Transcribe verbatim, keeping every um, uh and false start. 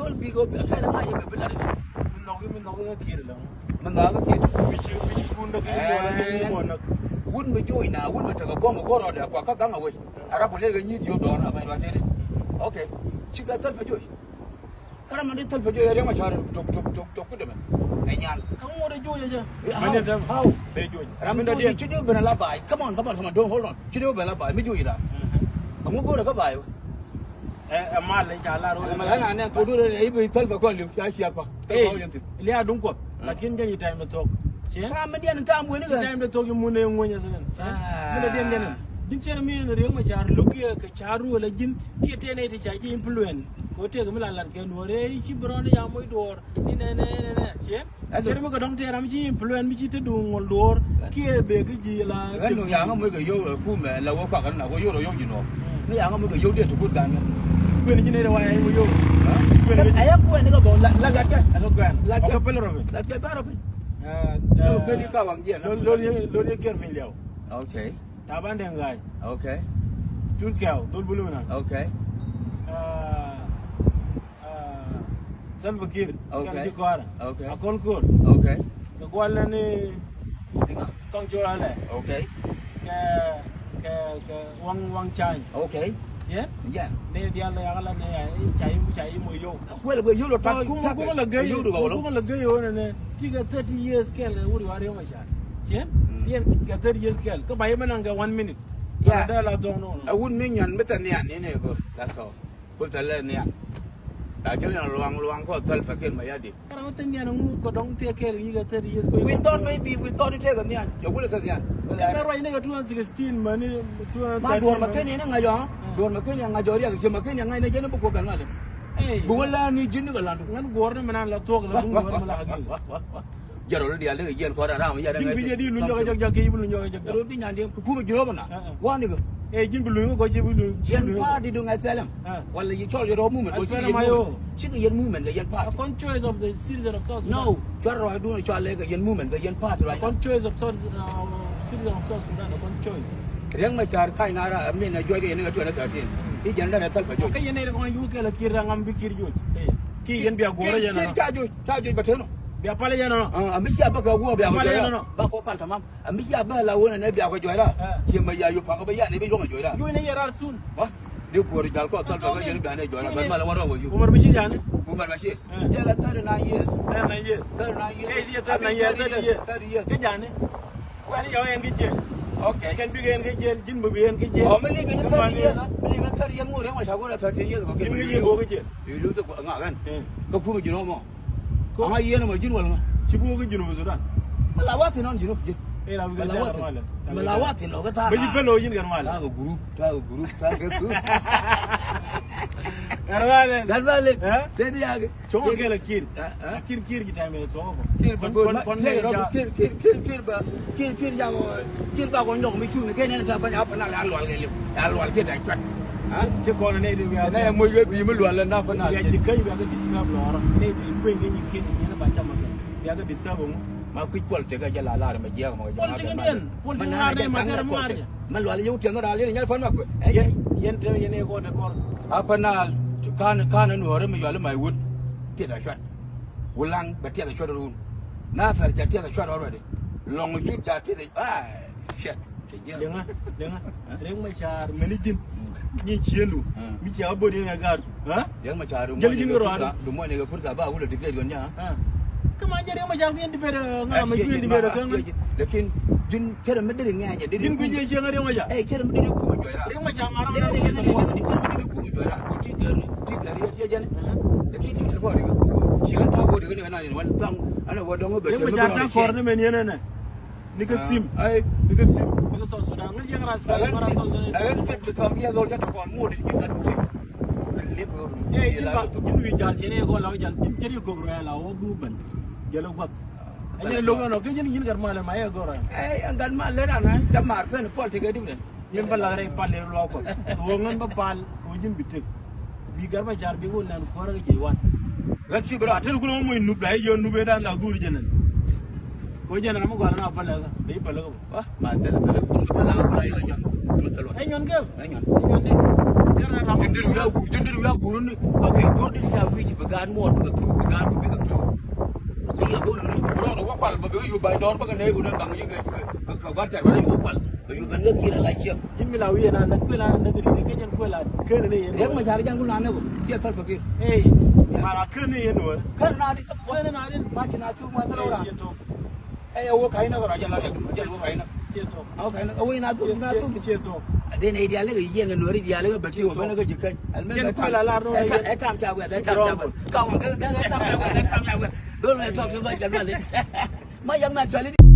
Thol bik ɣöö bia kɛn ŋa̱c ɛ bɛ bi lat ɛ. Mi nhɔk mi nhɔk ɛ kiɛt ɛ lɛ. Mi nhɔk ɛ kiɛt. Mi ci mi ci kun däk i̱ muɔn ɛ i̱ muɔn ɛ. Wut mi joc na wut mi tekɛ buɔ̱m ɛ kuɔr rɔɔdɛ kuak kä gaŋ ɛ wec. A rap kɛ lɛl kɛ nyi̱i̱th yio̱w dɔɔr a mɛn ruac tëëdi. Ok. Cikɛ thäl pɛ joc. Kä ram mi di thäl pɛ joc ɛ Riɛk Macar tok tok tok tok kudɛ mɛn. Ɛ nyan. Kä ŋot ɛ joc ɛ jɛ. How? How? Bɛ joc. Ram mi joc ci di ben a la baai. Come on, come on, come on. Don't hold on. Ci di ben a la baai. Mi joc ira. Ɛŋu go̱o̱rɛ kä baai. Ɛ, ɛ mal in ca lar wä. Ɛ mal in a nɛn thok duun ɛ i̱ bi thäl bɛ kɔn li̱w ca ciak pa. Ɛ, lia̱a̱ duŋ kuɔth. Lakin jɛn i̱ ta̱a̱m dee thok. Ciɛ? Ta̱a̱m mi diɛn ta̱a̱m wen i̱ ta̱a̱m dee thok i̱ mun ɛ ŋuny ɛ sɛn. Mi dee diɛn diɛn. Ji̱n cɛn mi ɛn Riɛk Macar lo̱k kiɛ kɛ ca ruël ɛ ji̱n kiɛ tɛn ɛ ti ca ji̱ influence. Kɛ ɣöö tëëk mi la lat kɛ nuɔ̱ɔ̱r ɛ i̱ ci bi rɔɔn i̱ ca moc duɔ̱ɔ̱r. Ni nɛ nɛ nɛ nɛ. Ciɛ? Ɛn thok. Cɛn mi kɛ dɔ̱ŋ tëë ram ci influence mi ci te duŋ ŋuɔl duɔ̱ɔ̱r kiɛ bee kä ji̱ la. Ɛn thok yaŋä moc kɛ yio̱w ɛ kumɛ la wä kuak ɛn na wä yio̱w rɔ yio̱w ji̱ nuɔ̱ɔ̱k. Mi yaŋä moc kɛ yio̱w diɛ ti kut gan. Kuën ji̱ nɛy rɛ wa yaŋ moc yio̱w. Kuën ji̱. Ɛ yɛ kuɛn ni kɛ bɔ la la lat kɛ. Ɛ kɛ kuɛn. Lat kɛ. Ɛ kɛ pɛl rɔ piny. Lat kɛ bɛ rɔ piny. Ɛ, ɛ, lon yɛ kɛ waŋ jiɛn. Lon yɛ kɛ kɛr piny liaw. Okay. Taban Deng Gai. Okay. Tut Kɛw, Dhol Bulu Minan. Okay. Ah, ah, Salva Kiir. Okay. Kɛn bi kɔrɛ. Okay. Akɔn Koor. Okay. Kɛ gualɛ ni Kɔŋ Cor Alɛ. Okay. Kɛ, kɛ, kɛ Waŋ, Waŋ Cany. Okay. Tiɛ? Yeah. Ni dial ni yakala ni ya, ca yi, ca yi mo yo. Kuɛl kuɛ yolo tɔ. But kuma, kuma la gay, kuma la gay yo ne ne. Ti kɛ thirty years kɛl wuri wa Riɛk Macar. Cien? Mm. Yɛn kɛ thirty years kɛl. Kä ba yɛ mɛ naŋ kɛ one minute. Yeah. Dee la thɔŋ nɔ. A wut mi nyɔn mi thɛ nhian ni ne go̱r. That's all. Kul thɛ lɛ nhian. La jɛl yɛn luaŋ luaŋ kɔ thɛl fɛ kɛl ma ya di. Kara mi thɛ nhian ŋu kɔ dɔŋ tɛ kɛl yi kɛ thirty years kɔ. We thought maybe, we thought it take a nhian. Yɛ wulɛ thɛ nhian. Kɛ mɛ ruac ni kɛ two thousand sixteen ma ni two thousand thirteen. Ma duɔr ma kɛn yɛn ŋa̱c ɔ. Duɔr ma kɛn yɛn ŋa̱c ɔ riak kɛ ma kɛn yɛn ŋa̱c ni jɛn bi kuɔ kɛn ŋa̱c. Hey. Bi wä la ni ji̱n ni kɛ lan. Ŋän guɔr ni mi nan la thuɔk la duŋ duɔr mi la kɛ. Jɛ rɔ lo diaal dee kɛ jiɛn kɔn ram yɛ. Ji̱n bi jɛ di luny jɔk jɔk jɔk kɛ ji̱ bi luny jɔk jɔk jɔk. Rɔ bi nyan di ku kumɛ ji̱ rɔ bä na. Wa ni kɛ. Eh, ji̱n bi luny kɛ ji̱ bi luny. Yɛn party duŋ S P L M. Wala yi cɔl yɛ rɔ movement. S P L M I O. Cikɛ yɛn movement kɛ yɛn party. A kɔn choice of the citizen of South Sudan. No, cuar rɔ duŋ cɔal lɛ kɛ yɛn movement kɛ yɛn party right now. A kɔn choice of South, uh, citizen of South Sudan, a kɔn choice. Riɛk Macar ka̱ny na ra, I mean, a juɔc kɛ yɛn ni kɛ twenty thirteen. I̱ jɛn dɛn ɛ thäl pɛ juɔc. Kɛ yɛn ni kɔn yuk kɛ la Kiir ram bi Kiir juɔc. Eh, Kiir yɛn bia guɔrɛ yɛn. Kiir ca juɔc, ca juɔc bɛ teno. Bia pal yɛn nɔ. Ah, ami cia bä kɛ wuɔ bia kɛ juɔc. Ba kɔ pal tamam. Ami cia bä la wunɛ ne bia kɛ juɔc ra. Cie ma ya yu pak bä ya ne bi yuɔŋ a juɔc ra. Juɔc ne yɛ rar sun. Wa, di kuɔr jal kɔ thal bä kɛ yɛn bia ne juɔc ra. Bä mal wä rɔ wä yu. Umar Bashir yani. Umar Bashir. Jɛ la thirty nine years. Thirty nine years. Thirty nine years. Eh, thirty nine years, thirty years. Thirty years. Kɛ jani. Kuɛn yɔ ɛn kɛ jiɛn. Okay. Kɛn bikɛ ɛn kɛ jiɛn, ji̱n bä bi ɛn kɛ jiɛn. Ɔ, mi li̱p in thirty years, mi li̱p in thirty years, ŋu Riɛk Macar go̱r thirty years kɔ. Ji̱n kɛ jiɛn go̱r kɛ jiɛn. You lose the ŋa kɛn. Eh. Kɛ kumɛ ji̱n ɔmɔ. Aŋa yɛn ɔmɔ ji̱n wal ŋa. Ci bi wä kɛ ji̱n ɔmɔ Sudan. Mi la wa thin ɔn ji̱n ɔmɔ ji̱n. Eh, la wä kɛ ji̱n ɔmɔ. Mi la wa thin ɔn kɛ tha̱a̱ŋ. Bä ji̱ pɛl ɔ ji̱n kɛn mal. Tha̱a̱ŋ kɛ group, tha̱a̱ŋ kɛ group, tha̱a̱ŋ kɛ group. Kɛn mal. Kɛn mal. Eh? Tëë di yakɛ. Cɔŋ kɛl a Kiir. Kiir, Kiir ji̱ tɛmɛ cɔŋ kɔ. Kiir ba go̱o̱r ma, Kiir, Kiir, Kiir, Kiir ba, Kiir, Kiir jakɔ, Kiir ba kɔ nyɔk mi cuŋ ni kɛn ni ta ba nya pa na la lual kɛ liw. Ya lual kɛ da cuat. Ti kɔn ni di wiaa. Nɛ moc kɛ bi mi lual na pa na. Wiaa ji̱ käny wiaa kɛ disturb lɔrɔ. Ni di kueŋ kɛ nyi Kiir ni ba cam kɛ. Wiaa kɛ disturb ŋu. Ma kui̱ politics kɛ jɛ la lar ma jiɛk ma kɛ jɛ. Politics ni diɛn. Politics ni diɛn ma diɛn ma diɛn. Mɛ lual yio̱w tiɛŋ ral yɛn nyɛl pan ma kuɛ. Yɛn, yɛn te yɛn ɛ kɔn ɛ kɔr. A pa na kan, kan nuɔrɛ mi yuali ma wun. Tiɛth a cuat. Wulaŋ bɛ tiɛth a cuat run. Nathɛr ca tiɛth a cuat already. Lɔŋ cut ca tiɛth a, ah, shit. Liŋa, liŋa. Riɛk Macar mɛni ji̱n. Nyi ciendu. Mi cia bot yɛn a gaar. Ha? Riɛk Macar. Jɛl ji̱n kɛ rɔɔdu. Du muɔ̱ny ni kɛ pur ka ba wulɛ debate kɔn nya. Kä ma jɛ Riɛk Macar ku yɛn debate ŋa ma ku yɛn debate kä ŋa. Lakin ji̱n kɛrɛ mi deri ŋɛnyɛ deri. Ji̱n ku jɛ ciɛŋ Riɛk Macar. Ɛ kɛrɛ mi deri kumɛ jɔy ra. Riɛk Macar ŋa ra. Kɛrɛ mi deri kumɛ jɔy ra. Ko ti gɛr, ti gɛr yɛ jɛn. Lakin ti tɛ bɔ ri. Ci kan ta bɔ ri ni na ni wan tang. Ana wä dɔŋ bɛ. Riɛk Macar ta kɔr ni mɛ ni nɛ nɛ. Ni kä sim. Ni kä sim. Ni kä South Sudan. Ŋäc yɛn ras bɛ ŋäc ras South Sudan. Ɛn fifty some years old jɛ tɔ kɔn ŋot i̱ ji̱n lat ti. Ɛ ji̱n ba ji̱n wi̱i̱ jal cɛ ni kɔn la wä jal ji̱n cɛ ri gok rɛ la wä du ben. Jɛ lɛ guath. Ɛ jɛ lɛ loŋ ɛn ɔ kä ji̱n ji̱n gat mal ɛn ma yɛ gok rɛ. Ɛ ɛn gat mal lɛ ran ɛ jɛ mar kɛn pɔl ti kɛ di̱p den. Min bä la̱t rɛy pal ler luaak Kuɔth. Kɛ ɣöö ŋän bä pal kɛ ɣöö ji̱n bi tëk. Bi Gat Macar bi wun nɛn kuäärä kɛ jiɛc wan. Ɣän ci bi rɔ a tet kulɛ ŋä moc nup la i̱ jiɔ nup ëëdan la guur jɛnɛn. Kɛ ɣöö jɛnɛn amä gɔ̱a̱r ɛn a päl ɛ ɣä dee i̱ päl ɛ ɣä bä. Wa ma thilɛ thilɛ kun mi päl ɛ ɣä päl ɛ ɣä nyɔn. Thilɛ thilɛ. Ɛ nyɔn kɛp. Ɛ nyɔn. Ɛ nyɔn dee. Kɛn ram. Jɛn dee wiaa guur jɛn dee wiaa guur ni. Ok go̱r dee wiaa wi̱i̱ ji̱ bi An muɔɔr bikɛ thuk, bi gaat bikɛ thuk. Bi yɛ bul rɔɔd wä kual bä bikɛ yup ba̱ny dɔɔr bä kɛ nɛy kun ɛn gaŋ ji̱ kɛ kɛ gua̱t tɛr bä rɛ yup kual bɛ yup ben kä kiɛn ala ciɛp. Ji̱ mi la wi̱i̱ na näk kuël a näk kɛ ti̱ti̱ kɛ jɛn kuël a kään ni yɛn. Riɛk ma jar jɛn kun la näk bä kiɛ thäl bä kiɛ. Ey. Ma la kään ni yɛn wä. Kään na di. Kään na di. Ma ci na thuk ma thäl wä ra. Ciɛ tɔk. Ɛ, ɛ, wä ka̱ny näk rɔ jɛ la riɛk, jɛ wä ka̱ny näk. Ciɛ tɔk. Ɛ wä ka̱ny näk. Ɛ wä in a thuk, in a thuk. Ciɛ tɔk. Ɛ dee nɛy diaal lɛ kɛ yiɛn kɛ nuɔ̱ri diaal lɛ kɛ bɛ ti wä ben kä ji̱ käny. Ɛn mɛn bɛ tam. Kuël a lar nɔ. Ɛ tam, ɛ tam ca wɛth, ɛ tam ca wɛth. Ka̱m kɛ, kɛ, ɛ tam ca wɛth, ɛ tam ca wɛth. Dol mɛ tɔk ti ba jɛ ba le. Ma yɛn mɛ cɔli di.